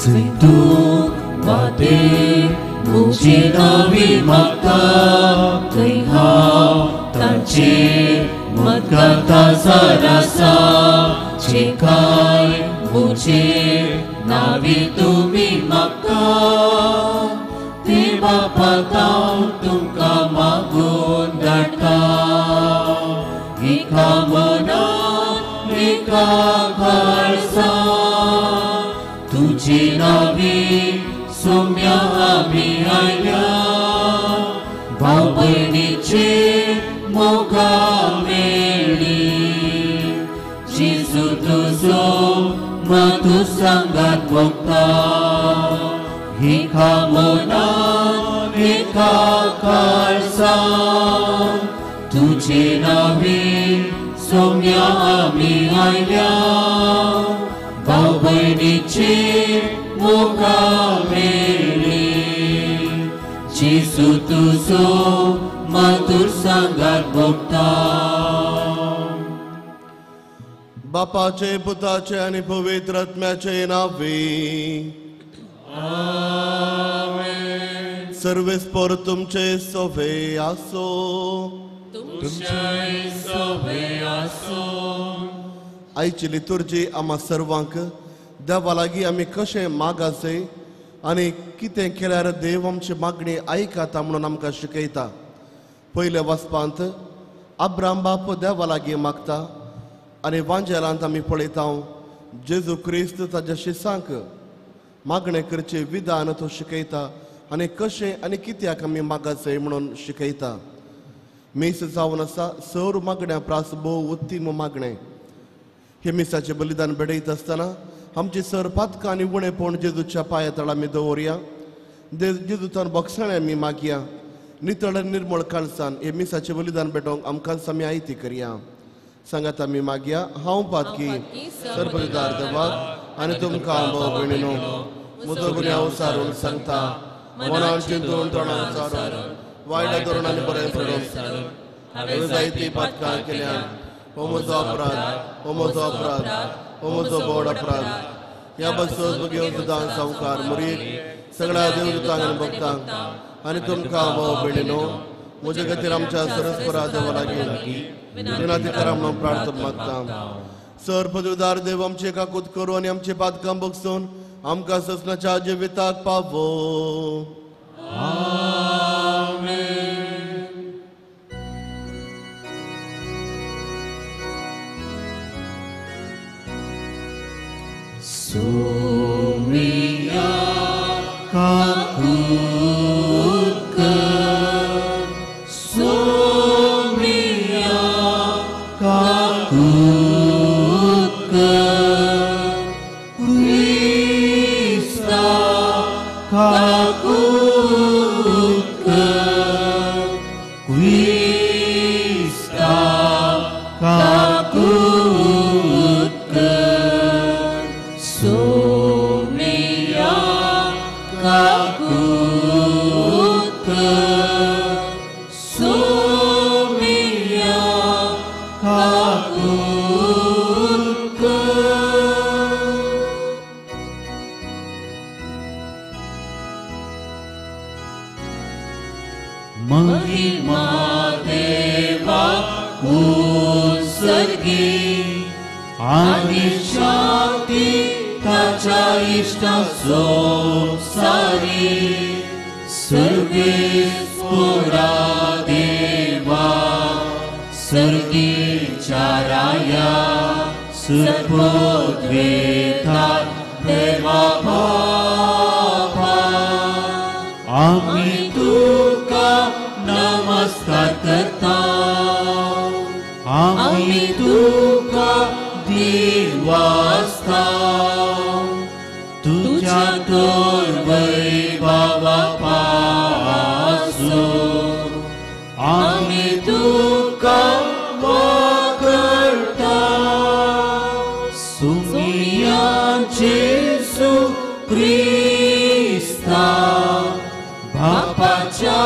जंय तूं वाटे म्हजे नांवी मागता थंय हांव तांचेर मदगाता आसा जे कांय म्हजे नांवी तुमी मागता ते बापाक हांव तुमकां मागून धाडटा. एका मनान एका काळजान तुजे नांवी सोम्या आमी आयल्या भाव भयणीचे मोगा मेळ्ळी. जेजू तुजो मधु सांगात भोगता एका मनान एका काळजान तुजे नांवी सोम्या आमी आयल्या भाव भयणीचे मोगा मेळ्ळी. जेजू तुजो मधुर सांगात भोगता. बापाचे पुताचे आनी पवित्र आत्म्याचे नांवी आमेन. सर्वेस्पोर तुमचे सोवे आसो. तुमचे सोवे आसो. आयची लितुर्जी आमा सर्वांक देवा लागीं आमी कशें मागासे आनी कितें केल्यार देव आमची मागणी आयकता म्हणून आमकां शिकयता. पयल्या वाचपांत अब्राम बाप देवा लागीं मागता आनी वांजेलांत आमी पळयता जेजू क्रिस्त ताज्या शिसांक मागणें करचें विधान तो शिकयता आनी कशें आनी कित्याक आमी मागाचें म्हणून शिकयता. मीस जावन आसा सर मागण्या प्रास भोव उत्तीम मागणें. हे मिसाचें बलिदान भेटयत आसतना आमची सर पातकां आनी उणेपण जेजूच्या पांया तळा आमी दवरया. जेजूच्यान बोगसाणें आमी मागया. नितळ निर्मळ काळसान हे मिसाचें बलिदान भेटोवंक आमकांच आमी आयती करया. सांगात आमी मागया. हांव पातकी सरपरिदार देवाक आनी तुमकां भाव भयणीनो म्हजो गुन्यांव सारून सांगता. मनान चिंतून तोंडान सारून वायट धरून आनी बरें सोडून हांवें जायतीं पातकां केल्यात. हो म्हजो अपराध, हो म्हजो अपराध, हो म्हजो व्हड अपराध. ह्या बसोस भुरग्यो सुद्दां सावकार मुरीक सगळ्या देवदूतांक आनी भक्तांक आनी तुमकां भाव भयणीनो म्हजे खातीर आमच्या सरस्परा देवा लागीं विनंती करा म्हणून प्रार्थना मागता. सर पदवीदार देव आमचे काकूत करूं आनी आमचे पातकां बगसून आमकां ससनाच्या जिविताक पावो. सोमिया काकूत कर, सोमिया काकूत कर, क्रिस्ता काकूत कर, क्रिस्ता काकूत कर, सोमिया काकूत कर, सोमिया काकूत कर. महिमा देवा उत्सर्गी आनी शांती ताच्या इश्टा सारी सर्वेस्पोरा देवा सर्गीच्या राया सर्वोद्वेता देवा बापा आमी तुका नमस्कार करता. आमी तुका दिवास्ता तुझ्या तर वैभवा पासून आमी तुका वखळटा. सुमिया जेजू क्रिस्ता बापाच्या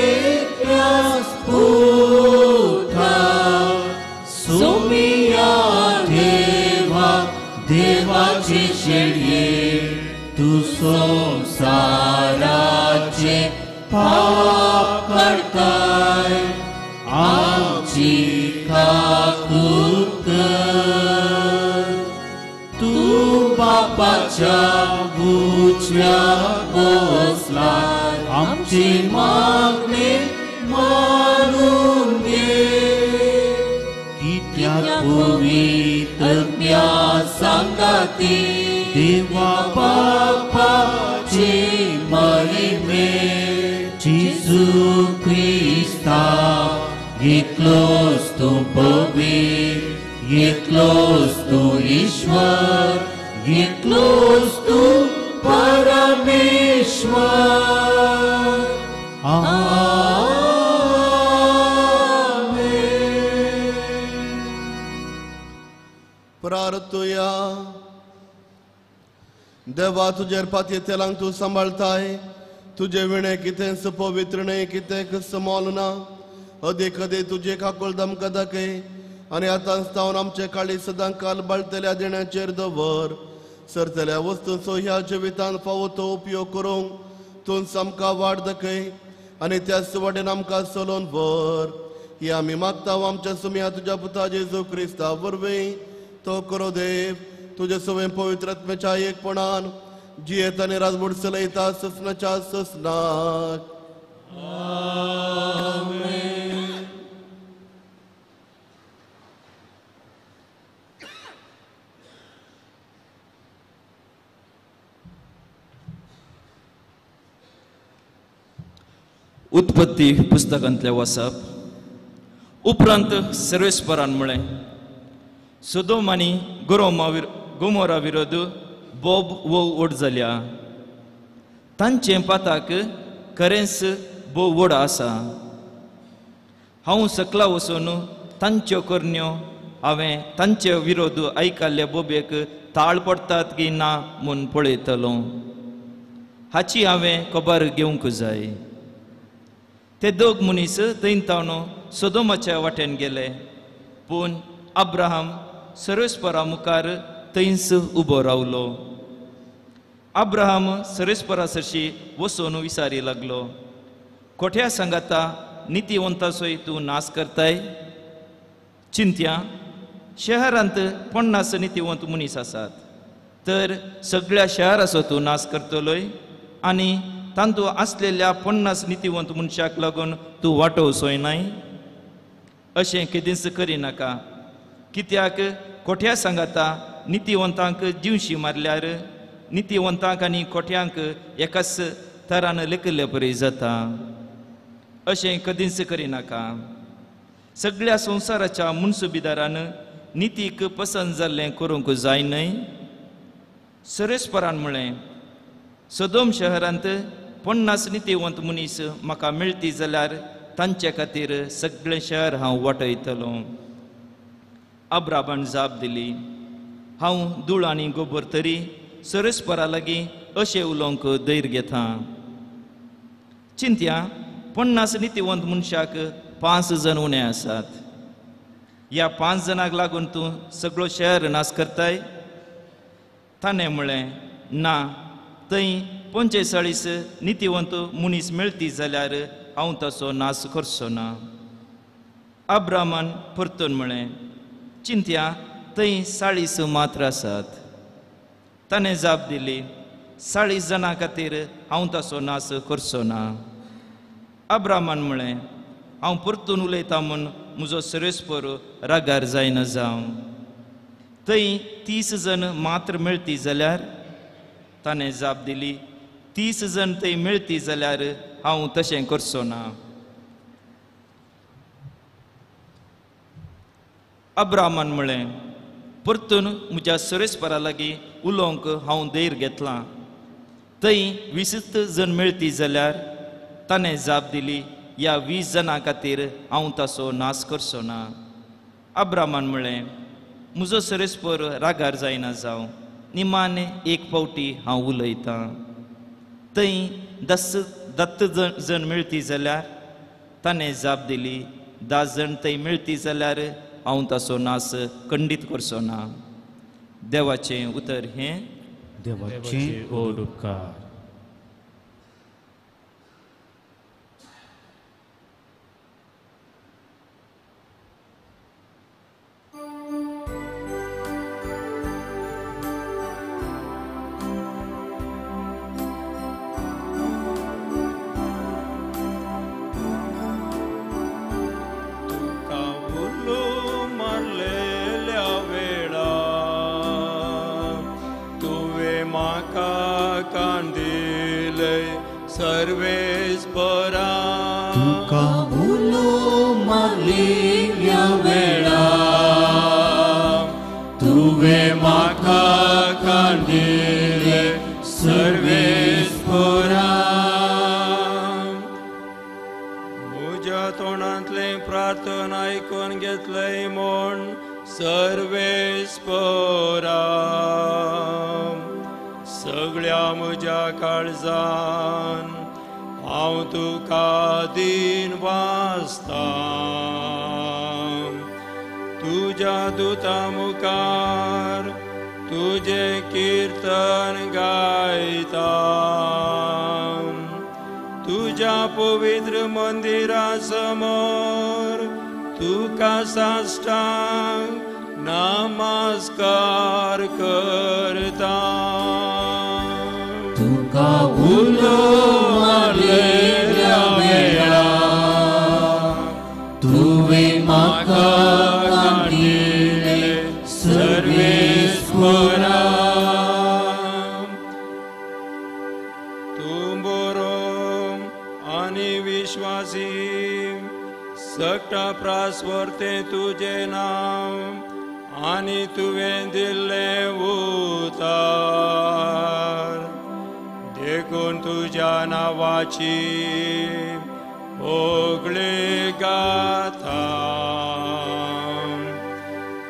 एकल्याच पुता सुमिया देवा देवाची शेळये तूं संवसाराचे पाप करताय आमची काकूत कर. तूं बापाच्या उजव्या बसला आमची मागणी मानून घे. कित्याक पवित्रत्म्या सांगाती देवा बापाची महिमे जेजू क्रिस्ता एकलोच तूं पवित्र, एकलोच तूं ईश्वर, एकलोच तूं परमेश्वर. आमेन. प्रार्थुया. देवा तुजेर पातये तेलांक तूं सांबाळताय. तुजे विणे कितेंच पवित्र न्हय, कितेंक मोल ना. अदे कदे तुजे काकूळ दमका दाखय आनी आतांच तावन आमचे काळी सदां काल बाळतल्या देण्याचेर दवर. सरतल्या वस्तूंचो ह्या जिवितान फावो तो उपयोग करूंक तूं आमकां वाट दाखय आनी त्याच वाटेन आमकां चलोवन व्हर. ही आमी मागता आमच्या सुमया तुज्या पुता जेजू क्रिस्ता वरवीं. तो करो देव तुजे सवय पवित्र आत्म्याच्या एकपणान जियेत आनी राजवट चलयता ससनाच्या ससनाक. आमेन. उत्पत्ती पुस्तकांतलें वाचप. उपरांत सर्वेस्परान म्हळें, सोदोम आनी गोमोरा विरोध बोब वो व्हड जाल्या, तांचें पाताक खरेंच भोव व्हड आसा. हांव सकला वचून तांच्यो करण्यो हांवें तांचे विरोध आयकल्ले बोबेक ताळ पडटात की ना म्हूण पळयतलो, हाची हांवें खबर घेवंक जाय. ते दोग मनीस थंय तावन सोदोमाच्या वाटेन गेले, पूण अब्राहम सर्वेस्परा मुखार थंयच उबो रावलो. अब्राहम सर्वेस्परा सरशी वचून विचारी लागलो, कोठ्या सांगाता नितीवंताचोय तूं नाश करताय? चिंत्या, शहरांत 50 नितीवंत मनीस आसात, तर सगळ्या शहराचो तूं नाश करतलोय आनी तांतू आसलेल्या 50 नितीवंत मनशाक लागून तूं वाटोवचोय नाय? अशें केदींच करिनाका. कित्याक कोठ्या सांगाता नितीवंतांक जिवशी मारल्यार नितीवंतांक आनी कोठ्यांक एकाच तरान लेखिल्ले परी जाता. अशें कदींच करिनाका. सगळ्या संवसाराच्या मुनसुबीदारान नितीक पसंत जाल्लें करूंक जाय न्हय? सर्वेस्परान म्हळें, सोदोम शहरांत 50 नितीवंत मनीस म्हाका मेळटी जाल्यार तांचे खातीर सगळें शहर हांव वाटयतलो. अब्राहमान जाप दिली, हांव धूळ आनी गोबर तरी सर्वेस्परा लागीं अशें उलोवंक धैर्य घेता. चिंत्या, 50 नितीवंत मनशाक 5 जण उणे आसात. ह्या 5 जणांक लागून तूं सगळो शहर नाश करताय? ताणें म्हळें, ना, थंय 45 नितीवंत मनीस मेळटी जाल्यार हांव ताचो नाश करचो ना. अब्राहमान परतून म्हळें, चिंत्या, थंय 40 मात्र आसात. ताणें जाप दिली, 40 जाणां खातीर हांव ताचो नाश करचो ना. अब्राहमान म्हळें, हांव परतून उलयतां म्हूण म्हजो सर्वेस्पर रागार जायना जावं. थंय 30 जण मात्र मेळटी जाल्यार? ताणें जाप दिली, 30 जण थंय मेळटी जाल्यार हांव तशें करचो ना. अब्राहमान म्हळें, परतून म्हज्या सर्वेस्परा लागीं उलोवंक हांव धैर्य घेतलां. थंय 20 जण मेळटी जाल्यार? ताणें जाप दिली, ह्या 20 जाणां खातीर हांव ताचो नाश करचो ना. अब्राहमान म्हळें, म्हजो सर्वेस्पर रागार जायना जावं, निमाणे एक फावटी हांव उलयतां. थंय 10 जण मेळटी जाल्यार? ताणें जाप दिली, 10 जण थंय मेळटी जाल्यार हांव ताचो नाश खंडीत करचो ना. देवाचें उतर हें. देवाचे व्हड उपकार. सर्वेस्परा तुका उलो मारलेल्या वेळा तुवें म्हाका कांदिले सर्वेस्परा. म्हज्या तोंडांतलें प्रार्थना आयकून घेतलय म्हूण सर्वेस्परा. सगळ्या म्हज्या काळजान हांव तुका दीन वाचता. तुज्या दुता मुखार तुजें किर्तन गायता. तुज्या पवित्र मंदिरा समोर तुका साष्टांग नमस्कार करता. तुका उलो मारलेल्या वेळा तुवें म्हाका कांदिले सर्वेस्परा. तूं बरो आनी विश्वासी सगटा प्रास्वर्तें तुजें नांव आनी तुवें दिल्लें उतार. देखून तुज्या नांवाची होगळी गाथा.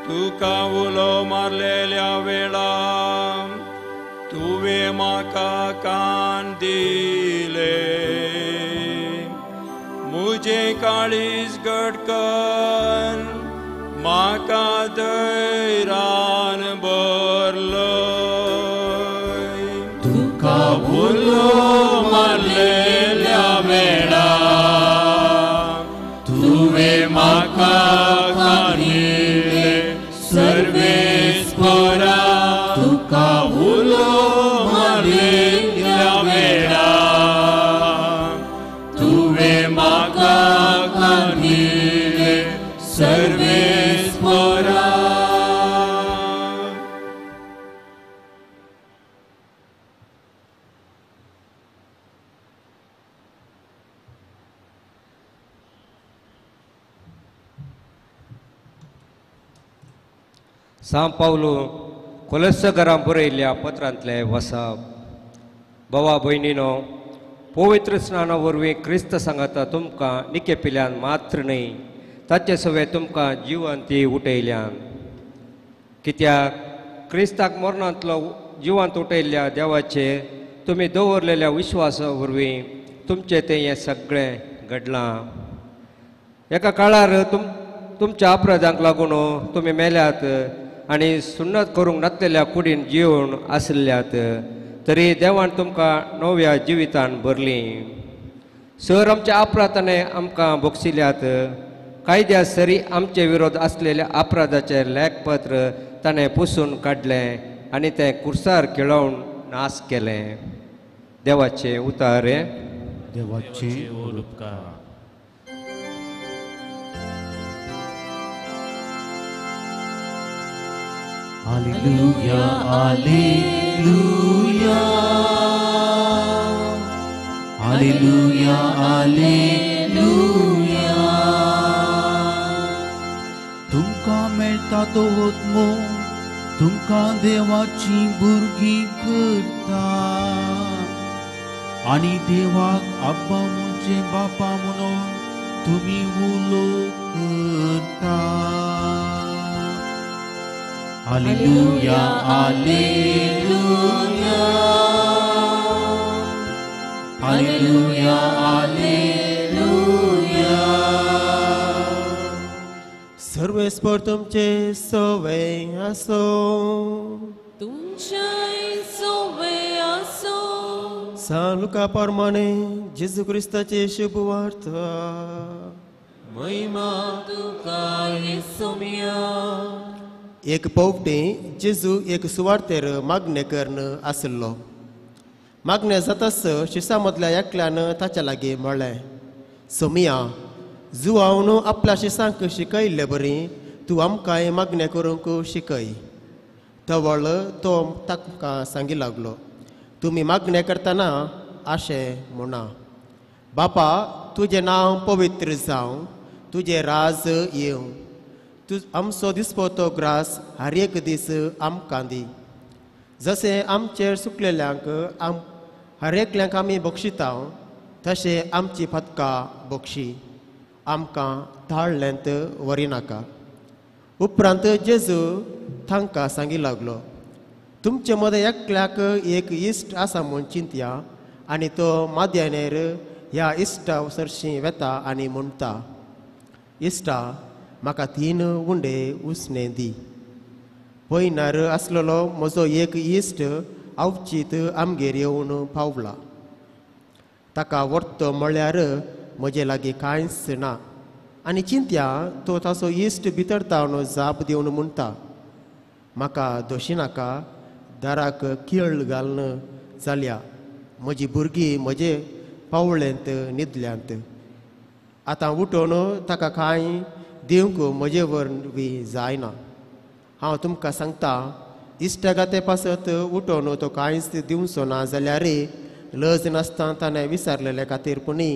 तुका उलो मारलेल्या वेळा तुवें म्हाका कान दिले. म्हजें काळीज घटकन म्हाका धैर्यान भरलय. तुका उलो मारलेल्या वेळा तुवें म्हाका कांदिले सर्वेस्परा. तुका उलो मारलेल्या वेळा तुवें म्हाका कांदिले सर्वेस्परा. सां पावलो कोलस्सघरां बरयल्ल्या पत्रांतले वसाप. भावा भयणीनो, पवित्र स्नाना वरवीं क्रिस्त सांगाता तुमकां निकेपिल्यान मात्र न्हय, ताचे सवे तुमकां जिवंती उठयल्यान. कित्याक क्रिस्ताक मरणांतलो जिवंत उठयल्ल्या देवाचे तुमी दवरलेल्या विश्वासा वरवीं तुमचें तें हें सगळें घडलां. एका काळार तुमच्या अपराधांक लागून तुमी मेल्यात आनी सुन्नत करूंक नासलेल्या कुडीन जिवन आसल्यात, तरी देवान तुमकां नव्या जिवितान भरली. सर आमच्या अपराधाने आमकां भोगशिल्यात. कायद्या सरी आमचे विरोध आसलेल्या अपराधाचें लेखपत्र ताणें पुसून काडलें आनी तें कुर्सार खेळोवन नाश केलें. देवाचे उतारे. देवाचे व्हड उपकार. Alleluia, Alleluia, Alleluia, Alleluia. तुमकां मेळटा तो आत्मो तुमकां देवाची भुरगीं करता आनी देवाक आब्बा म्हणजे बापा म्हणून तुमी उलो करता. Alleluia, Alleluia, Alleluia, Alleluia. सर्वेस्पर तुमचे सवे आसो. तुमच्याय सोवे आसो. सान लुका प्रमाणे जेजू क्रिस्ताची शुभ वार्ता. महिमा तुका येसुम्या. एक पावटी जेजू एक सुवार्तेर मागणें करून आसलो. मागणें जाताच शिसा मदल्या एकल्यान ताच्या लागीं म्हळें, सोमिया, जुवावन आपल्या शिसांक शिकयल्ले बरी तूं आमकांय मागणें करूंक शिकय. तवळ तो तांकां सांगी लागलो, तुमी मागणें करतना अशें म्हणा, बापा तुजें नांव पवित्र जावं, तुजें राज येवं, तूं आमचो दिसपतो ग्रास हर एक दीस आमकां दी, जशें आमचेर सुकलेल्यांक हर एकल्यांक आमी बक्षिता तशें आमची पदकां बक्षी, आमकां धाडल्यांत व्हरिनाका. उपरांत जेजू तांकां सांगी लागलो, तुमचे मदें एकल्याक एक इश्ट आसा म्हूण चिंतया आनी तो माद्यानेर ह्या इश्टा सरशीं वेता आनी म्हणटा, इश्टा म्हाका 3 उंडे उसणें दी, पयनार आसलेलो म्हजो एक इश्ट आवचीत आमगेर येवन पावला, ताका व्हरतो म्हळ्यार म्हजे लागीं कांयच ना. आनी चिंत्या तो ताचो इश्ट भितर तावन जाप दिवन म्हणटा, म्हाका दोशी नाका, दाराक किळ घालून जाल्या, म्हजी भुरगीं म्हजे पावळेंत न्हिदल्यांत, आतां उठोवन ताका कांय दिवंक म्हजे वरवीं जायना. हांव तुमकां सांगता, इश्टागाते पासत उठोवन तो कांयच दिवचो ना जाल्यार लज नासतना ताणें विचारलेले खातीर पुणी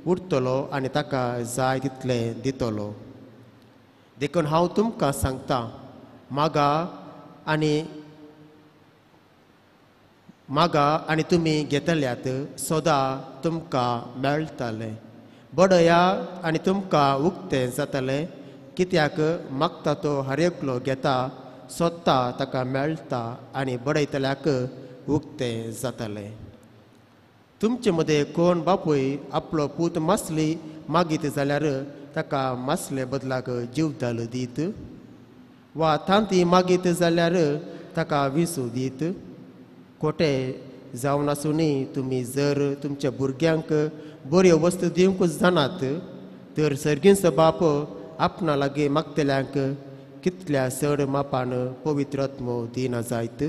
उठतलो आनी ताका जाय तितलें दितलो. देखून हांव तुमकां सांगता, मागा आनी तुमी घेतल्यात, सोदा तुमकां मेळटलें, बडया आनी तुमकां उक्तें जातलें. कित्याक मागता तो हर एकलो घेता, सोदता ताका मेळटा आनी बडयतल्याक उक्तें जातलें. तुमचे मदें कोण बापूय आपलो पूत मासली मागीत जाल्यार ताका मासले बदलाक जीवदाल दीत, वा तांती मागीत जाल्यार ताका विसू दीत? खोटें जावन आसुनूय तुमी जर तुमच्या भुरग्यांक बऱ्यो वस्तू दिवंक जाणात तर सर्गींचो बाप आपणा लागीं मागतल्यांक कितल्या चड मापान पवित्र आत्मो दिना जायत.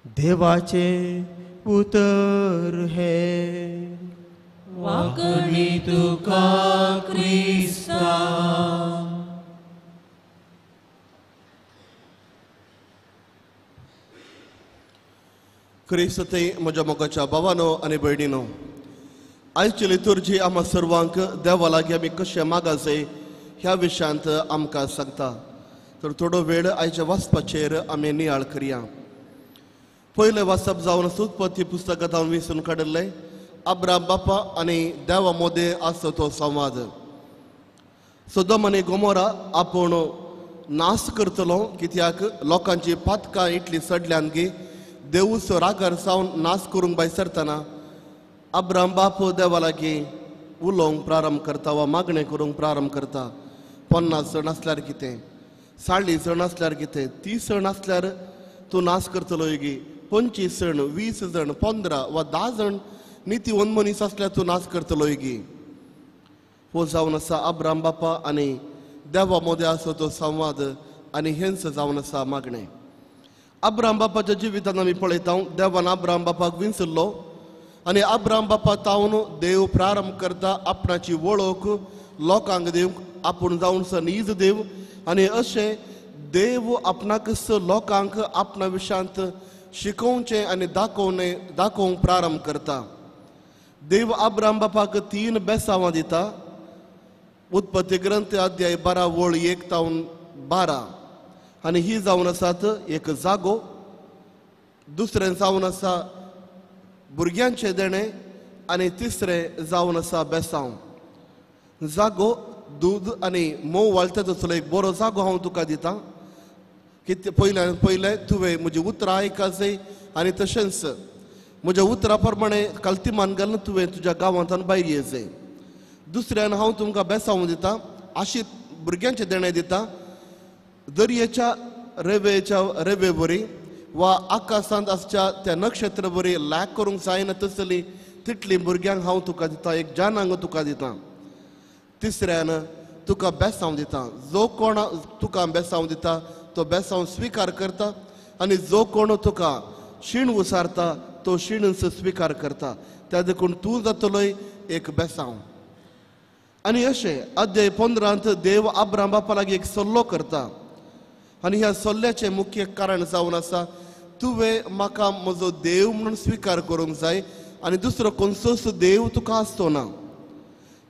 देवाचें उतर हें. वाकणी तुका क्रिस्ता. क्रिस्त म्हज्या मोगाच्या भावानो आनी भयणीनो, आयची लितुर्जी आमकां सर्वांक देवा लागीं आमी कशें मागासे ह्या विशयांत आमकां सांगता. तर थोडो वेळ आयच्या वाचपाचेर आमी नियाळ करया. पयलें वाचप जावन उत्पत्ती पुस्तकांत हांव विसून काडिल्लें अब्राम बापा आनी देवा मदें आसता तो संवाद. सोदम आनी गोमोरा आपूण नाश करतलो कित्याक लोकांची पातकां इतली सडल्यान गी देवूचो रागार सावन नाश करूंक भायर सरतना अब्राम बाप देवा लागीं उलोवंक प्रारंभ करता वा मागणें करूंक प्रारंभ करता. 50 जण आसल्यार कितें, 40 जण आसल्यार कितें, 30 जण आसल्यार तूं नाश करतलो गी, 25 जण, 20 जण, 15 वा 10 जण नितीवंत मनीस आसल्यार तूं नाश करतलो गी. हो जावन आसा अब्राम बापा आनी देवा मदें आसा तो संवाद आनी हेंच जावन आसा मागणें. अब्राम बापाच्या जिवितान आमी पळयता देवान अब्राम बापाक विंचल्लो आनी अब्राम बापा तावन देव प्रारंभ करता आपणाची वळख लोकांक दिवंक, आपूण जावन नीज देव आनी अशें देव आपणाकच लोकांक आपणा विशयांत शिकोवचें आनी दाखोवंक प्रारंभ करता. देव अब्राम बापाक 3 बेसावां दिता. उत्पत्ती ग्रंथ अध्याय 12 वळ 1 तावन 12 आनी ही जावन आसात एक जागो, दुसरें जावन आसा भुरग्यांचें देणें आनी तिसरें जावन आसा बेसांव. जागो दूद आनी मोव वाळटा तसलो एक बरो जागो हांव तुका दितां. कितें पयल्यान पयलें तुवें म्हजी उतरां आयकासय आनी तशेंच म्हज्या उतरां प्रमाणे कल्तिमान घालून तुवें तुज्या गांवांतल्यान भायर येयचें. दुसऱ्यान हांव तुमकां बेसांव दितां, आशी भुरग्यांचें देणें दितां. दर्येच्या रेवेच्या रेवे बरी वा आकाशांत आसच्या त्या नक्षत्र बरी लॅक करूंक जायना तसली तितली भुरग्यांक हांव तुका दिता, एक जनांग तुका दिता. तिसऱ्यान तुका बेसांव दिता. जो कोण तुका बेसांव दिता तो बेसांव स्विकार करता आनी जो कोण तुका शीण उसारता तो शीण स्विकार करता. त्या देखून तूं जातलोय एक बेसांव. आनी अशें अध्याय 15 देव अब्राम बापा लागीं एक सल्लो करता आनी ह्या सल्ल्याचें मुख्य कारण जावन आसा तुवें म्हाका म्हजो देव म्हणून स्विकार करूंक जाय आनी दुसरो खंयचोच देव तुका आसचो ना.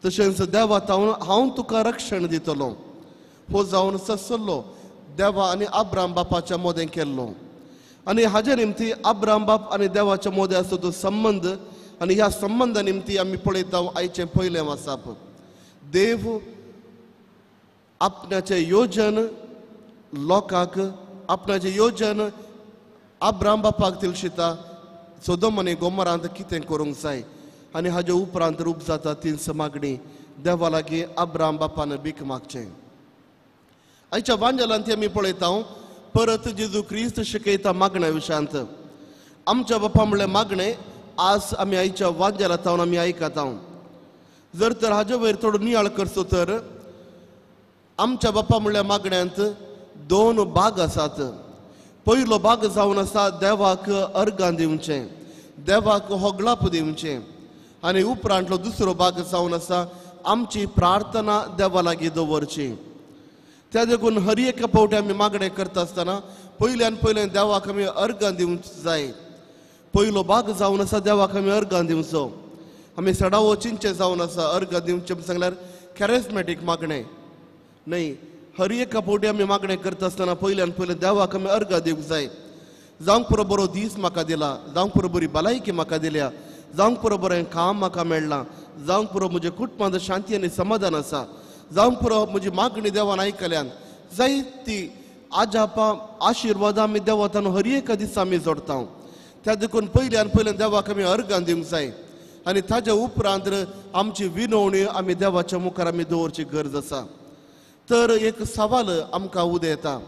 तशेंच देवा तावन हांव तुका रक्षण दितलो. हो जावन सल्लो देवा आनी अब्राम बापाच्या मोदें केल्लो. आनी हाजे निमती अब्राम बाप आनी देवाच्या मोदें आसता तो संबंद आनी ह्या संबंदा निमती आमी पळयता आयचें पयलें वाचप. देव आपणाचें योजन लोकांक आपणाचें योजन अब्राम बापाक तिलशिता सोदोम आनी गोमरांत कितें करूंक जाय आनी हाजे उपरांत रूप जाता तीन मागणी देवा लागीं अब्राम बापान भीक मागचें. आयच्या वांजेलांत आमी पळयता परत जेजू क्रिस्त शिकयता मागण्या विशयांत. आमच्या बापा म्हणलें मागणें आज आमी आयच्या वांजेलांत आमी आयकता. जर तर हाजे वयर थोडो नियाळ करचो तर आमच्या बापा म्हणल्या मागण्यांत दोन भाग आसात. पयलो भाग जावन आसा देवाक अर्गां दिवचें, देवाक होगळाप दिवचें आनी उपरांतलो दुसरो भाग जावन आसा आमची प्रार्थना देवा लागीं दवरची. त्या देखून हर एका फावटी आमी मागणें करता आसतना पयल्यान पयलें देवाक आमी अर्गां दिवंक जाय. पयलो भाग जावन आसा देवाक आमी अर्गां दिवचो. आमी सडावो चिंचें जावन आसा अर्गां दिवचें सांगल्यार कॅरेजमॅटीक मागणें न्हय. हर एका फावटी आमी मागणें करता आसतना पयल्यान पयलें देवाक आमी अर्गां दिवंक जाय. जावंक पुरो बरो दीस म्हाका दिला, जावंक पुरो बरी भलायकी म्हाका दिल्या, जावंक पुरो बरें काम म्हाका मेळ्ळां, जावंक पुरो म्हज्या कुटुंबांत शांती आनी समाधान आसा, जावंक पुरो म्हजी मागणी देवान आयकल्यान जायती आजापां आशिर्वादां आमी देवातान हर एका दिसा आमी जोडटा. त्या देखून पयल्यान पयल्यान देवाक आमी अर्गां दिवंक जाय आनी ताज्या उपरांत आमची विनवणी आमी देवाच्या मुखार आमी दवरची गरज आसा. तर एक सवाल आमकां उदय येता,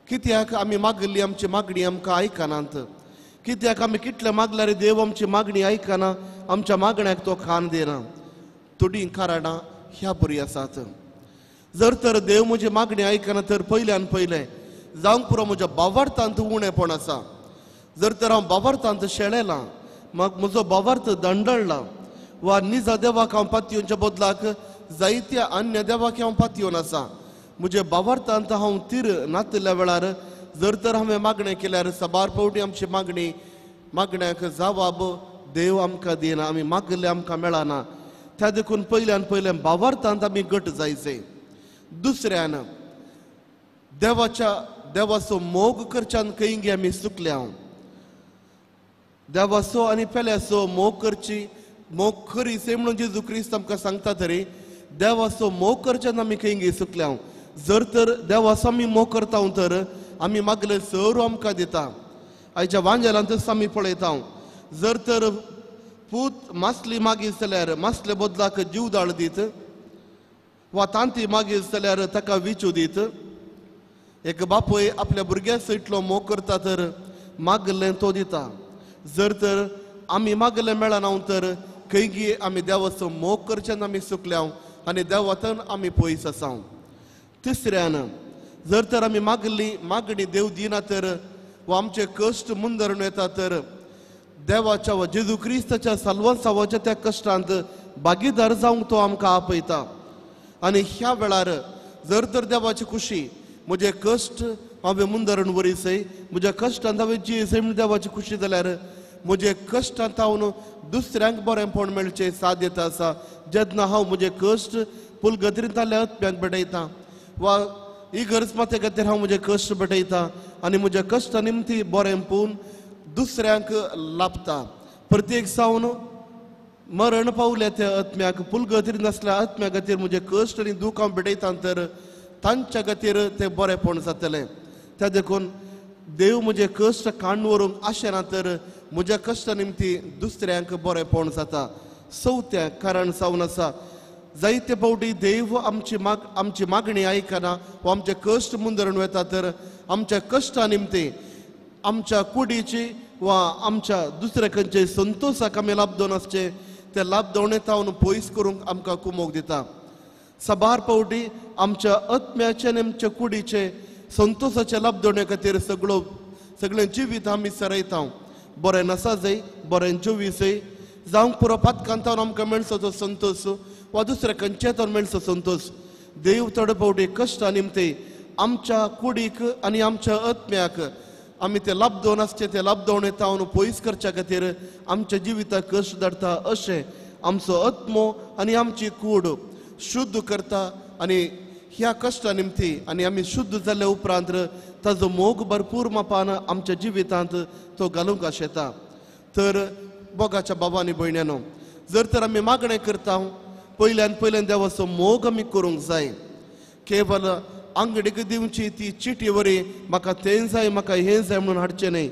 कित्याक आमी मागली आमची मागणी आमकां आयकनात? कित्याक आमी कितले मागल्यार देव आमची मागणी आयकना, आमच्या मागण्याक तो खान दिना? थोडीं कारणां ह्या बरी आसात. जर तर देव म्हजी मागणी आयकना तर पयल्यान पयलें जावंक पुरो म्हज्या बावार्थांत उणेपण आसा. जर तर हांव बावार्थांत शेळेलां, म्हाका म्हजो बावार्थ दंडळला वा निजा देवाक हांव पातयेवच्या बदलाक जायत्या अन्य देवाक हांव पातयेवन आसा, म्हज्या बावार्थांत हांव तीर नातिल्ल्या वेळार जर तर हांवें मागणें केल्यार साबार फावटी आमची मागणी मागण्याक जवाब देव आमकां दिना, आमी मागले आमकां मेळना. त्या देखून पयल्यान पयलें बावार्थांत आमी गट जायचे. दुसऱ्यान देवाच्या देवाचो मोग करच्यान खंय आमी चुकल्या. देवाचो आनी पेल्याचो मोग करची मोग करीसे म्हणून जेजू क्रिस्त आमकां सांगता तरी देवाचो मोग करच्यान आमी खंय चुकल्या. जर तर देवाचो आमी मोग करता तर आमी मागले सर्व आमकां दिता. आयच्या वांजेलांतच आमी पळयता जर तर पूत मासली मागीत जाल्यार मासले बदलाक जीवदाळ दीत वा तांती मागीत जाल्यार ताका विचू दीत. एक बापूय आपल्या भुरग्याचो इतलो मोग करता तर मागलें तो दिता. जर तर आमी मागलें मेळना तर खंयगी आमी देवाचो मोग करच्यान आमी चुकल्या आनी देवातन आमी पयस आसा. तिसऱ्यान जर तर आमी मागली मागणी देव दिना तर वा आमचे कश्ट मुंदरून येता तर देवाच्या वा जेजू क्रिस्ताच्या साल्वांसावाच्या त्या कश्टांत भागीदार जावंक तो आमकां आपयता. आनी ह्या वेळार जर तर देवाची खुशी म्हजे कश्ट हांवें मुंदरण वरीसय म्हज्या कश्टांत हांवें जियेसय म्हूण देवाची खुशी जाल्यार म्हजे कश्टांत हांव दुसऱ्यांक बरेंपण मेळचें साध्यता आसा. जेन्ना हांव म्हजे कश्ट पुलगत्रींतल्या आत्म्यांक भेटयता वा इगर्ज माते खातीर हांव म्हजे कश्ट भेटयता आनी म्हज्या कश्टा निमती बरेंपण दुसऱ्यांक लाभता. प्रत्येक सावन मरण पावल्या त्या आत्म्याक पुलगतीर नासल्या आत्म्या खातीर म्हजे कश्ट आनी दूख हांव भेटयता तर तांच्या खातीर तें बरेंपण जातलें. त्या देखून देव म्हजे कश्ट काण व्हरूंक आशेना तर म्हज्या कश्टा निमती दुसऱ्यांक बरेंपण जाता. चवथें कारण जावन आसा जायते फावटी देव आमची मागणी आयकना वा आमचे कश्ट मुंदरून वता तर आमच्या कश्टा निमते आमच्या कुडीची वा आमच्या दुसऱ्या खंयचे संतोशाक आमी लाभदोन आसचे ते लाभदवणे तावन पयस करूंक आमकां कुमोक दिता. साबार फावटी आमच्या आत्म्याचे आनी आमच्या कुडीचे संतोशाचे लाभदवणे खातीर सगळें जिवीत आमी सरयता. बरें नसा जाय, बरें जिवीत जाय, जावंक पुरो पातकांतावन आमकां मेळचो तो संतोश वा दुसऱ्या खंयच्या तर मेळचो संतोश. देव थोडे फावटी कश्टा निमते आमच्या कुडीक आनी आमच्या आत्म्याक आमी ते लाभदोन आसचे ते लाभदवणे तावन पयस करच्या खातीर आमच्या जिविताक कश्ट धाडटा. अशें आमचो आत्मो आनी आमची कूड शुद्ध करता आनी ह्या कश्टा निमती आनी आमी शुद्ध जाल्या उपरांत ताजो मोग भरपूर मापान आमच्या जिवितांत तो घालूंक आशेता. तर मोगाच्या बाबा आनी भयण्यानो, जर तर आमी मागणें करता पयल्यान पयल्यान देवाचो मोग आमी करूंक जाय. केवल आंगडीक दिवची ती चिटी वरी म्हाका तें जाय म्हाका हें जाय म्हणून हाडचें न्हय.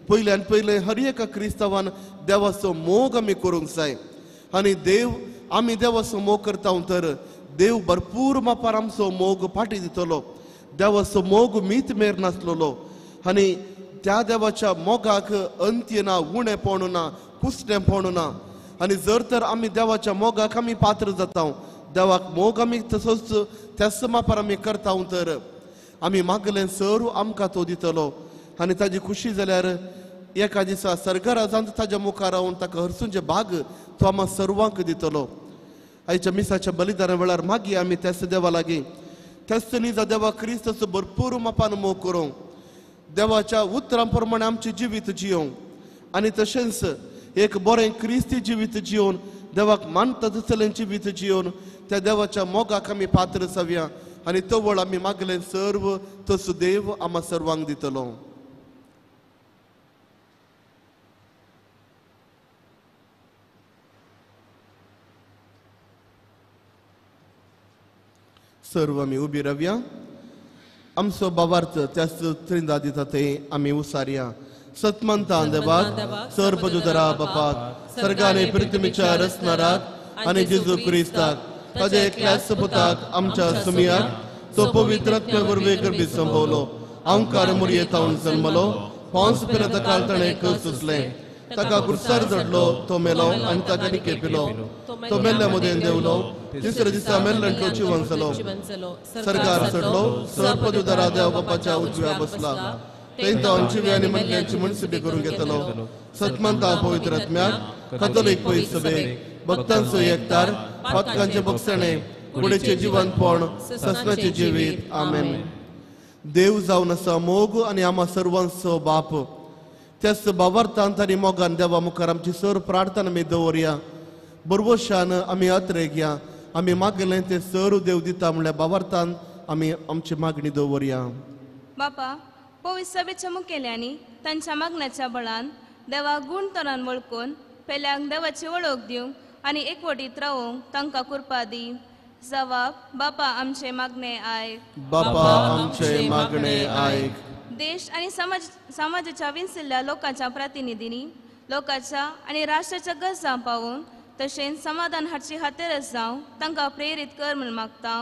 पयल्यान पयलें हर एका क्रिस्तांवान देवाचो मोग आमी करूंक जाय आनी देव आमी देवाचो मोग करता तर देव भरपूर मापार आमचो मोग फाटी दितलो. देवाचो मोग मीत मेर नासलेलो आनी त्या देवाच्या मोगाक अंत्य ना, उणेपण ना, कुसणेपण ना. आनी जर तर आमी देवाच्या मोगाक आमी पात्र जाता, देवाक मोग आमी तसोच त्याच मापार आमी करता तर आमी मागलें सर्व आमकां तो दितलो. आनी ताजी खुशी जाल्यार एका दिसा सरकारान ताज्या मुखार रावन ताका हरसूंचे भाग तो आमकां सर्वांक दितलो. आयच्या मिसाच्या बलिदाना वेळार मागीर आमी त्याच देवा लागीं त्याच निजा देवा क्रिस्ताचो भरपूर मापान मोग करूंक, देवाच्या उतरां प्रमाणे आमचें जिवीत जियोवंक आनी तशेंच एक बरें क्रिस्ती जिवीत जियोवन देवाक मानता तसलें जिवीत जियोवन त्या देवाच्या मोगाक आमी पात्र जावया आनी तवळ आमी मागलें सर्व तसो देव आमकां सर्वांक दितलो. सर्व आमी उबी रावया. आमचो बाबार्थ त्याच त्रिंदा दिता ते आमी उसारया. सतमंता देवाक सर्वजुदरा बापाक सर्गाने पृथ्वीच्या रचणाराक आनी जेजू क्रिस्ताक ताज्या एकल्याच पुताक आमच्या सुमियाक तो पवित्र आत्म्या वरवीं गर्भीत संभवलो, आंकार मुरयेतावन जल्मलो, पांच पिलात काल ताणें कस सुचलें, ताका गुरसार जडलो, तो मेलो आनी ताका निके पिलो, तो मेल्ल्या मदेन देवलो, तिसऱ्या दिसा मेल्ल्यांतलो जिवन जालो, सरकार चडलो, सर्वजुदरा देव बापाच्या उजव्या बसला, तेंतो जिव्या आनी मनशांची मनसुबी करून घेतलो. सतमंता पवित्र आत्म्याक कथोलीक पवित्र सभेक भक्तांचो एकतार पातकांचे बक्षणे कुडीचें जिवनपण ससनाचें जिवीत. आमेन. देव जावन आसा मोग आनी आमा सर्वांचो बाप, त्याच बाबार्थांत आनी मोगान देवा मुखार आमची सर्व प्रार्थना आमी दवरया. बरवशान आमी अत्रे घ्या, आमी मागलें तें सर्व देव दिता म्हणल्यार बाबार्थान आमी आमची मागणी दवरया. बापा, पवित्र सभेच्या मुखेल्यांनी तांच्या मागण्याच्या बळान देवाक गुण तरान वळखून पेल्यांक देवाची वळख दिवंक आनी एकवटीत रावूंक तांकां कृपा दी. जवाब बापा आमचे मागणे आयक. बापा आमचे मागणे आयक. देश आनी समाजाच्या विंचल्ल्या लोकांच्या प्रतिनिधींनी लोकांच्या आनी राष्ट्राच्या गरजां पावून तशेंच समाधान हाडची खातीरच जावं तांकां प्रेरीत कर म्हूण मागता.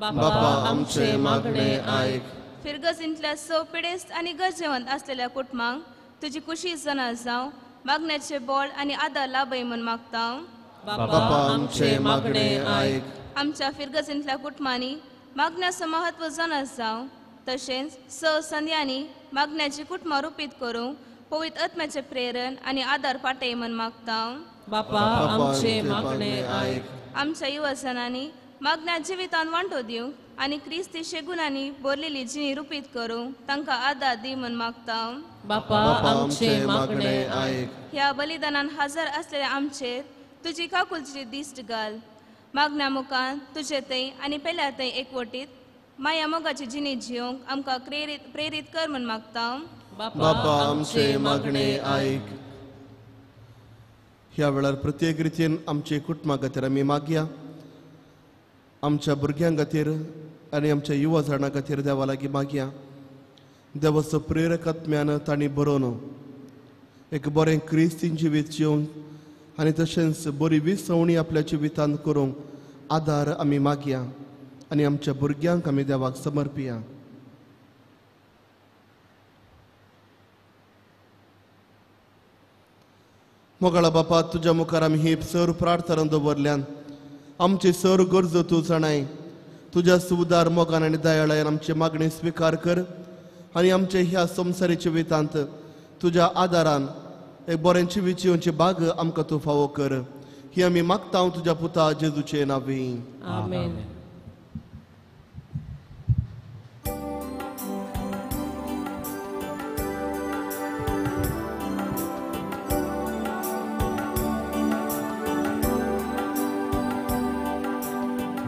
बापा आमचे मागणे आयक. फिरगजींतल्या स पिडेस्त आनी गरजेवंत आसलेल्या कुटुंबांक तुजी खुशी जना जावं मागण्याचे बळ आनी आदार लाभय म्हूण मागता. बापा आमचे मागणे आयक. आमच्या फिरगजींतल्या कुटुंबांनी मागण्याचो महत्व जाणा जावं तशेंच स संद्यांनी मागण्याची कुटुंबां रुपीत करूंक पवित्र आत्म्याचें प्रेरण आनी आदार पाटय म्हूण मागता. बापा आमचे मागणे आयक. आमच्या युवजनांनी मागण्या जिवितान वांटो दिवंक आनी क्रिस्ती शेगुणांनी भरलेली जिणी रुपीत करूंक तांकां आदार दी म्हूण मागता. बापा आमचे मागणे आयक. ह्या बलिदानान हजर आसलेल्या आमचेर तुजी काकुलची दिश्ट घाल. मागण्या मुखार तुजे थंय आनी पेल्या थंय एकवटीत माया मोगाची जिणी जिवंक आमकां प्रेरीत कर म्हूण मागता. बापा आमचे मागणे आयक. ह्या वेळार प्रत्येक रितीन आमचे कुटुंबा खातीर आमी मागया, आमच्या भुरग्यां खातीर आनी आमच्या युवा जाणां खातीर देवा लागीं मागया. देवाचो प्रेरक आत्म्यान तांणी बरोवन एक बरें क्रिस्ती जिवीत जिवंक आनी तशेंच बरी विसवणी आपल्या जिवितांत करूंक आदार आमी मागया आनी आमच्या भुरग्यांक आमी देवाक समर्पिया. मोगाळा बापा, तुज्या मुखार आमी ही सर प्रार्थना दवरल्यान आमची सर गरजो तूं जाणाय. तुज्या सुदार मोगान आनी दयाळायान आमची मागणी स्विकार कर आनी आमचे ह्या संवसारी जिवितांत तुज्या आदारान एक बरें जिवीत जिवची बाग आमकां तूं फावो कर. ही आमी मागता तुज्या पुता जेजूचे नांवी. आमेन.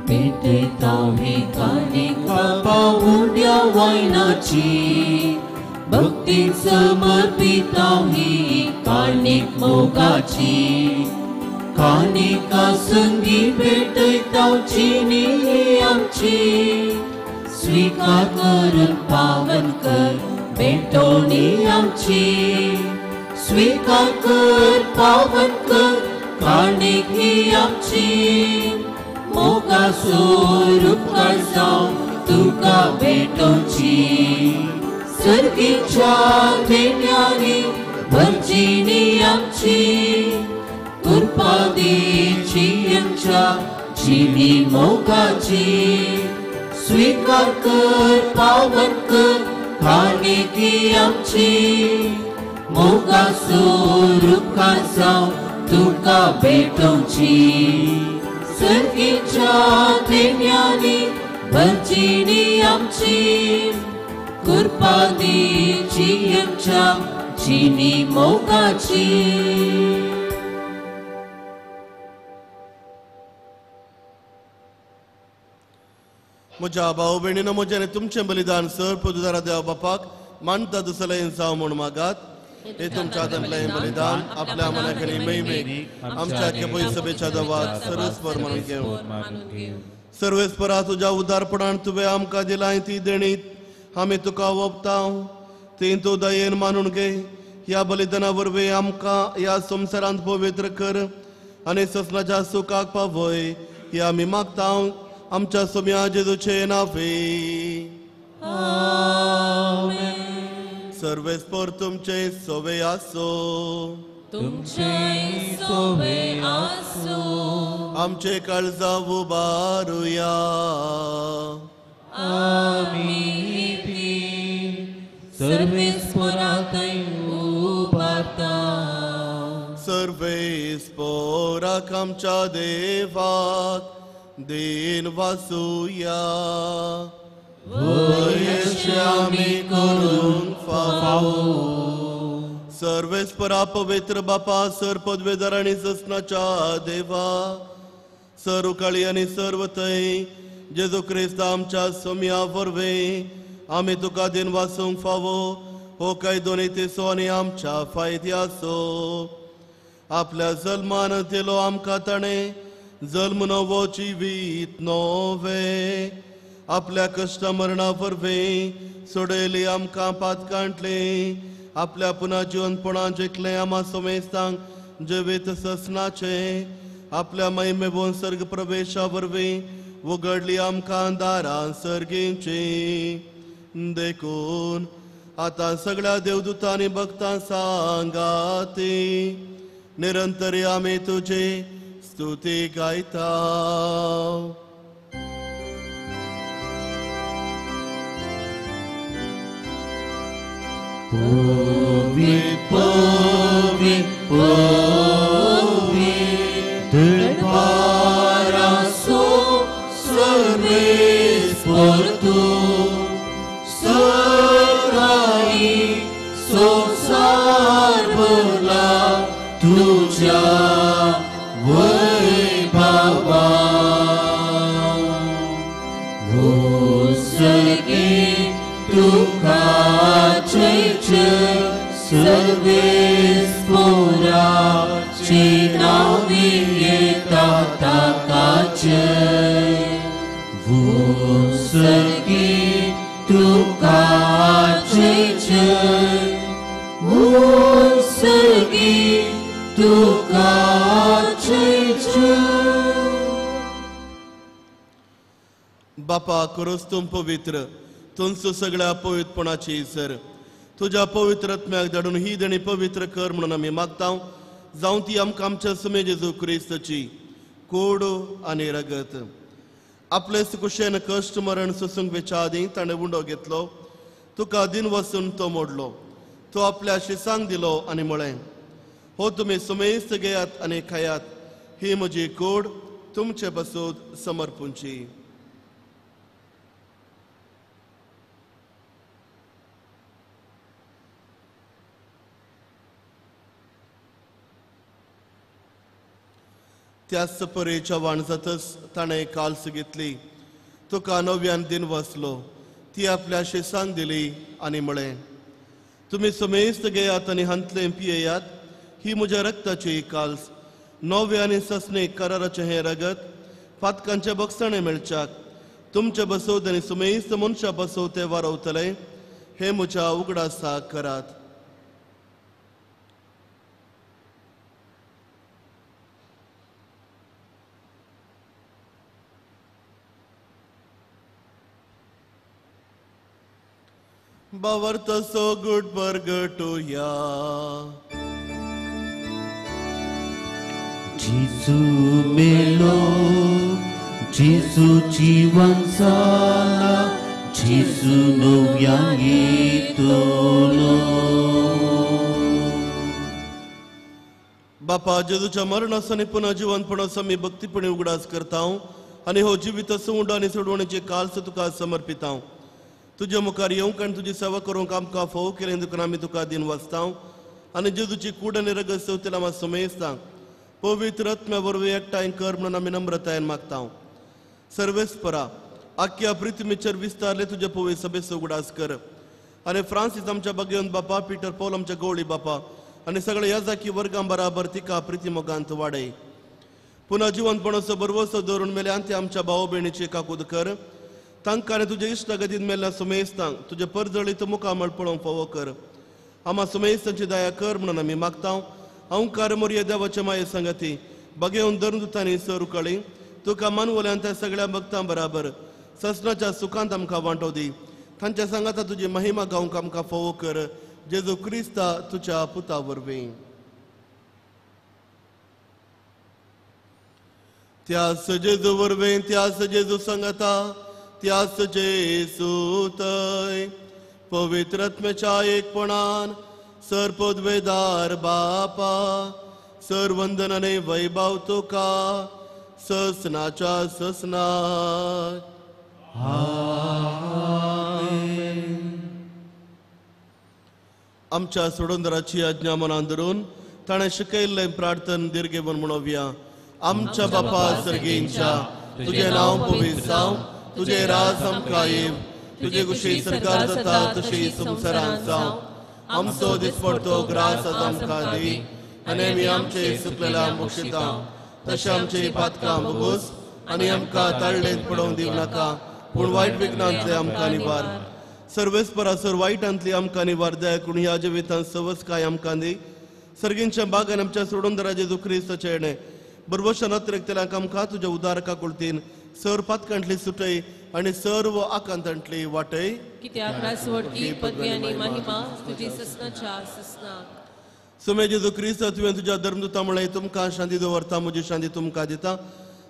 भेटयता ही काणिका पावुड्या वायनाची, भक्तीन समर्पिता ही काणीक मोगाची. काणिका संगी भेटयता चिनी आमची, स्वीकार करून पावन कर भेटवणी आमची. स्वीकार कर पावन कर काणीक ही आमची, मोगा स्वरूपार जावं तुका भेटोवची. सर्गीच्या देण्यांनी भरजिणी आमची, कृपा दिची आमच्या जिणी मोगाची. स्वीकार कर पावन कर काणीक ही आमची, मोगा स्वरूपार जावं तुका भेटोवची. सर्गीच्या देण्यांनी भरजिणी आमची, कृपा दिची आमच्या जिणी मोगाची. म्हज्या भाव भयणीनो, म्हजें आनी तुमचें बलिदान सर पदुदारा देवा बापाक मानता दुसरें जावं म्हूण मागात. हे तुमच्या हातांतलें बलिदान आपल्या मनाक आनी महिमेक आमच्या केपय सभेच्या देवाक सर्वेस्पर मानून घेवं. सर्वेस्परा, तुज्या उदारपणान तुवें आमकां दिलाय ती देणीत आमी तुका ओंपता, ती तूं दयेन मानून घे. ह्या बलिदाना वरवीं आमकां ह्या संवसारांत पवित्र कर आनी ससनाच्या सुखाक पावय. ही आमी मागता आमच्या सोम्या जेजूचे नांवे. सर्वेस्पर तुमचे सोवे आसो, तुमचे सोवे आसो. आमचे काळजा उबारुया, आमी ती सर्वेस्पराक उबारता. सर्वेस्पराक आमच्या देवाक then वासुया. आमी करूंक फावो. सर्वेस्परा पवित्र बापा, सर पदवेदार आनी ससनाच्या देवा, सर उकाळी आनी सर्व थंय जेजू क्रिस्त आमच्या सोम्या वरवीं आमी तुका then वासूंक फावो. हो कायदो नीतीचो आनी आमच्या फायद्याचो. आपल्या जल्मान दिलो आमकां ताणें जल्म नवो जिवीत नवें. आपल्या कश्ट मरणा वरवीं सोडयली आमकां पातकांतली. आपल्या पुना जिवनपणान जिखलें आमा समेस्तांक जिवीत ससनाचें. आपल्या महिमेबोन सर्ग प्रवेशा वरवीं उगडली आमकां दारां सर्गींची. देखून आतां सगळ्या देवदूतांनी भक्तां सांगाती निरंतर आमी तुजी स्तुती गायता. पवित्र पवित्र पवित्र दरबारासो सर्वेस्पर तूं सकाळी संवसार भरला तुज्या वैभवान. उत्सर्गी तुका जय जय सर्वेस्पराचे नांवी येता ताका जय. उत्सर्गी तुका जय जय, उत्सर्गी तुका जय जय. बापा खरोच तूं पवित्र, तुमचो सगळ्या पवित्रपणाची सर तुज्या पवित्र आत्म्याक धाडून ही देणी पवित्र कर म्हणून आमी मागता. जावं ती आमकां आमच्या सुमे जेजू क्रिस्ताची कोड आनी रगत. आपले कुशेन कश्ट मरण सोसूंक वेच्या आदीं ताणें उंडो घेतलो, तुका दिन वसून तो मोडलो, तो आपल्या शिसांक दिलो आनी म्हळें, हो तुमी सुमेस्त घेयात आनी खायात, ही म्हजी कोड तुमचे पासून समर्पूंची. त्याच परेच्या वाण जातच ताणें काल्स घेतली, तुका नव्यान दिन वसलो, ती आपल्या शिसांक दिली आनी म्हळें, तुमी सुमेस्त घेयात आनी हांतलें पियेयात, ही म्हज्या रक्ताची काल्स, नवे आनी ससने कराराचें हें रगत फातकांचे बक्षाणे मेळच्याक तुमचे बसोत आनी सुमेस्त मनशां बसोत ते वारवतले, हे म्हज्या उगडासाक करात. बावर्त सो गुड बरगटुया. जेजू मेलो, जेजू जीवन जाला, जेजू नव्यान येतलो. बापा जेजूच्या मरणाचो आनी पुनः जिवनपणाचो आमी भक्तीपणी उगडास करता आनी हो जिवीत उंडो आनी सोडवणेची काल्स तुका समर्पिता. तुज्या मुखार येवंक आनी तुजी सेवा करूंक आमकां फोव केलें देखून आमी तुका दिन वाचता आनी जेजूची कूड आनी रगत सेवतेला आमी सुमेस्ता पवित्र आत्म्या वरवीं एकठांय कर म्हणून आमी नम्रतायेन मागता. सर्वेस्परा आख्या पृथ्वीचेर विस्तारले तुज्या पवित्र सभेचो उगडास कर आनी फ्रांसीस आमच्या बागेवन बापा, पीटर पॉल आमच्या गवळी बापा आनी सगळ्या याजाकी वर्गां बराबर तिका प्रिती मोगांत वाडय. पुन्हा जिवनपणाचो बरवसो दवरून मेल्या ते आमच्या भाव भयणीची काकूद कर, तांकां आनी तुज्या इश्टागतीन मेल्ल्या सुमेस्तांक तुजे परजळीत मुखामळ पळोवंक फावो कर. आमा सुमेस्तांची दया कर म्हणून आमी मागता. अंकार मोरये देवाचे माये संगती बगेवन धर्मदुतांनी सर उकळी तुका मानवल्यान त्या सगळ्या भक्तां बराबर ससनाच्या सुखांत आमकां वांटो दी. तांच्या सांगाता तुजी महिमा गावंक आमकां फावो कर, जेजू क्रिस्ता तुज्या पुता वरवीं. त्यास जेजू वरवीं, त्यास जेजू सांगाता, त्यास जेजू थंय पवित्र आत्म्याच्या एकपणान सर पदवेदार बापा सर वंदनाने वैभव तुका ससनाच्या ससनाक. आमच्या सोडोंदराची आज्ञा मनान धरून ताणें शिकयल्लें प्रार्थन दीर्घेवन म्हणोवया. आमच्या बापा सर्गींच्या, तुजें नांव पवित्र जावं, तुजें राज आमकां येवं, तुजे कुशी सरकार जाता तशी संवसारांत जावं. आमचो दिसपडतो ग्रास आज आमकां दी आनी आमी आमचे सुकलेल्या बक्षिता तशें आमचे पातकां भोगोस आनी आमकां ताळलेंत पडोवंक दिवं नाका, पूण वायट विघ्नांतले आमकां निवार. सर्वेस्परा सर वायटांतली आमकां निवार दया करून ह्या जिवितांत सवस काय आमकां दी. सर्गींच्या बागान आमच्या सोडून जेजू क्रिस्ताचें येणें बरवशा नत्रेकतल्यांक आमकां तुज्या उदार काकुळतीन सर पातकांतली सुटय आनी सर्व आकांतांतली वाटय. कित्याक राजवटकी पदवी आनी महिमा तुजी ससनाच्या ससनाक. सुमे जेजू क्रिस्त तुवें तुज्या धर्मदुता म्हळें, तुमकां शांती दवरता, म्हजी शांती तुमकां दिता.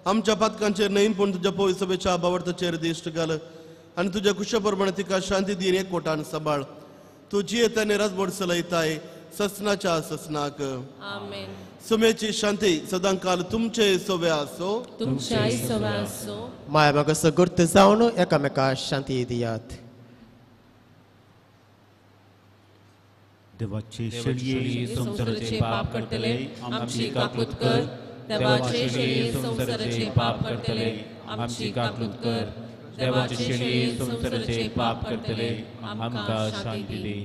आमच्या पातकांचेर न्हय पूण तुज्या पवित्र सभेच्या बावडताचेर दिश्ट घाल आनी तुज्या कुशा प्रमाणे तिका शांती दी एकवटान सांबाळ. तूं जियेता आनी राजवट चलयताय ससनाच्या ससनाक. आमेन. सुमेची शांती सदांकाल तुमचे सोवे आसो, तुमच्याय सोवे आसो. माया म्हाका सगुर्त जावन एकामेका शांती दियात. देवाचे शेळये संवसाराचे पाप करतले आमची काकूत कर. देवाचे शेळये संवसाराचे पाप करतले आमची काकूत कर. देवाचे शेळये संवसाराचे पाप करतले आमकां शांती दी.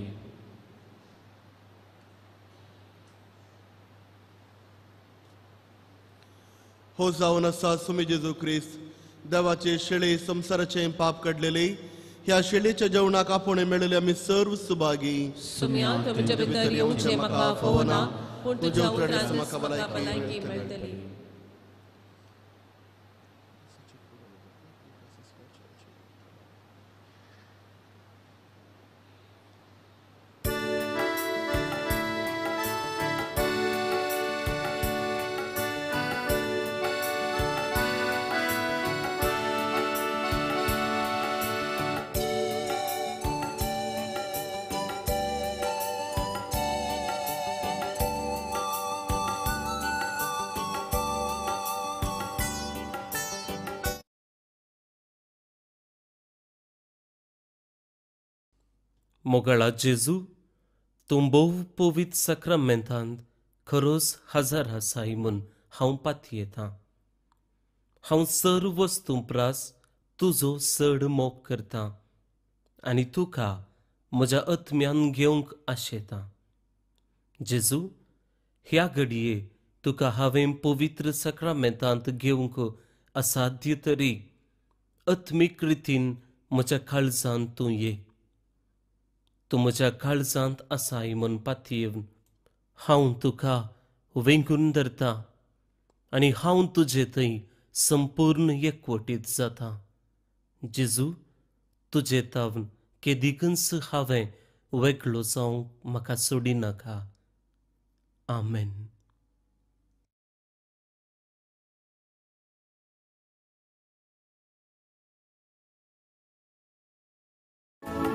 हो जावन आसा सुमी जेजू क्रिस्त देवाचे शेळी संवसाराचे पाप काडलेले, ह्या शेळीच्या जेवणाक आपोवणें मेळिल्ले आमी सर्व सुभागी. सुम्या तुमच्या भितर येवचें म्हाका फावना, पूण तुज्या उतरान म्हाका भलायकी मेळटली. मोगाळा जेजू, तूं भोव पवित्र साक्रामेंतांत खरोच हजार आसाय म्हूण हांव पातयेतां. हांव सर्व वस्तूं प्रास तुजो चड मोग करतां आनी तुका म्हज्या आत्म्यान घेवंक आशेतां. जेजू, ह्या घडये तुका हांवें पवित्र साक्रामेंतांत घेवंक असाध्य तरी आत्मीक रितीन म्हज्या काळजांत तूं ये. तूं म्हज्या काळजांत आसाय म्हूण पातयेवन हांव तुका वेंगून धरतां आनी हांव तुजे थंय संपूर्ण एकवटीत जाता. जेजू, तुजे तावन केदिकूच हांवें वेगळो जावंक म्हाका सोडिनाका. आमेन.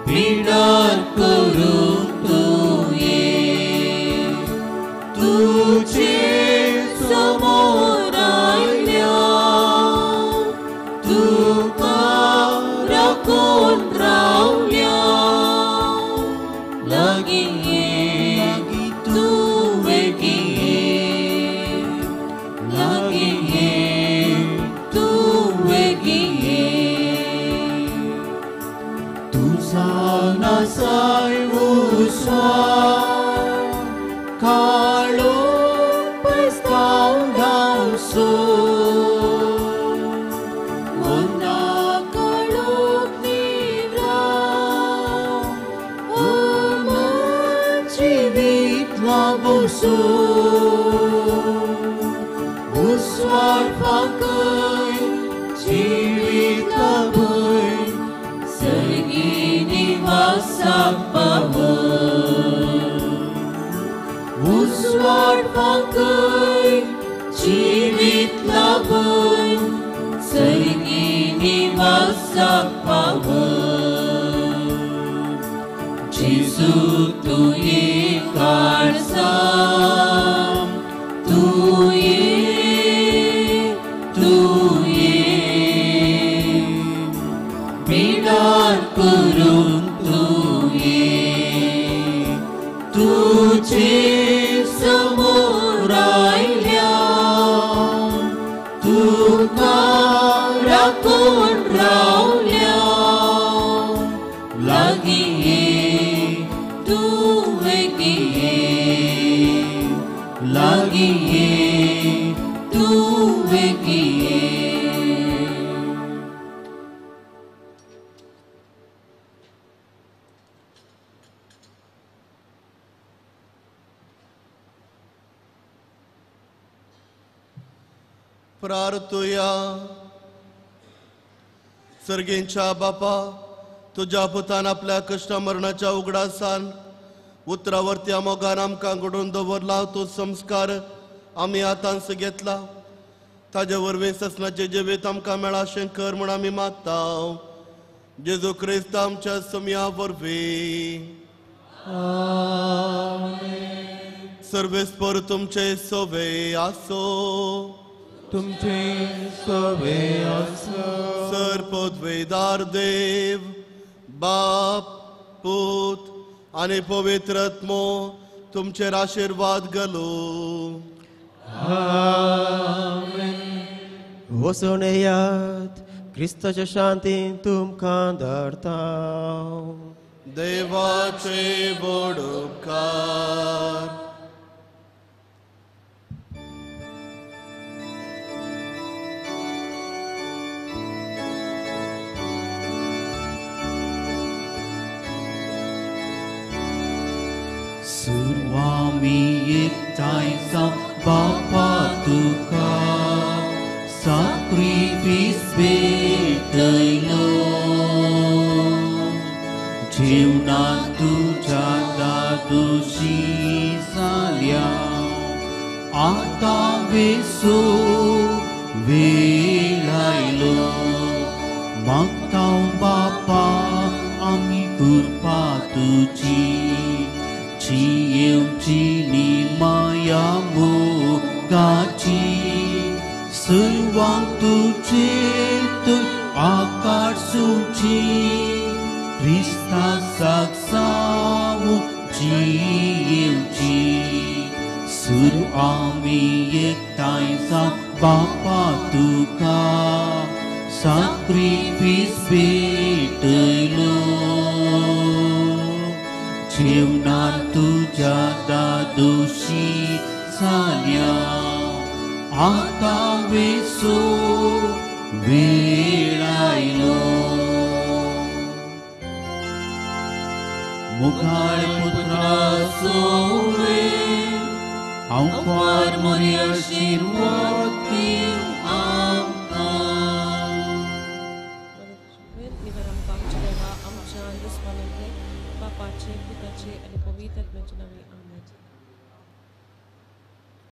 बिडार करूंक तुवें तुजे समोर आयल्या, तुका राखून रावल्या, लागीं ये तूं वेगीं ये, लागीं ये तूं वेगीं ये. नासाय उस्वार काळो पस्ताव धांवसो, मना काळोख निव्रा, अमर जिवीत लाभोसो, उस्वार फांकय जिवीत लाभय, सर्गी निवासाक पावय, उस्वार फांकय जिवीत लाभय, सर्गी निवासाक पावय. जेजू तूं ये काळजांत, तूं ये, तूं ये, बिडार करूंक तूं ये, तुजे समोर आयल्या, तुका राखून रावल्या, लागीं ये तूं वेगीं ये, लागीं ये तूं वेगीं ये. प्रार्थुया. सर्गेंच्या बापा, तुज्या पुतान आपल्या कश्ट मरणाच्या उगडासान उतरावरती मोगान आमकां घडोवन दवरला तो संस्कार आमी आतांच घेतला. ताजे वरवीं ससनाचें जिवीत आमकां मेळा अशें कर म्हूण आमी मागता. जेजू क्रिस्त आमच्या समया वरवीं. सर्वेस्पर तुमचे सोवे आसो, तुमचे सोवे आसो. सर पदवेदार देव बाप पूत आनी पवित्र आत्मो तुमचेर आशिर्वाद घालू. आमेन. वचून येयात, क्रिस्ताच्या शांतीन तुमकां धाडता. देवाचे व्हड उपकार. सुरवामी एकठांय जावन बापा तुका साक्रिफीस भेटयलो, जेवणा तुज्या दादोशी जाल्या, आतां वेसो वेळ आयलो. मागता बापा आमी कृपा तुजी, जियेवची नी माया मोगाची, सर्वांक तुजे आकार सुची, क्रिस्ता साक्षात तुजी येवची सुर आमी एकठांय जावन बापा तुका साक्रिफीस भेटयलो जेवणार तुज्या दादोशी जाल्या आतां वेसो वेळ आयलो मुखार पुत्रा सोवे हांव फार मोरी आशिर्वाद दिव आमकां. निवर आमकां आमच्या देवा आमच्या दुस्मानांतले बापाचे पुताचे आनी पवित्र आत्म्याचे नांवे आमेन.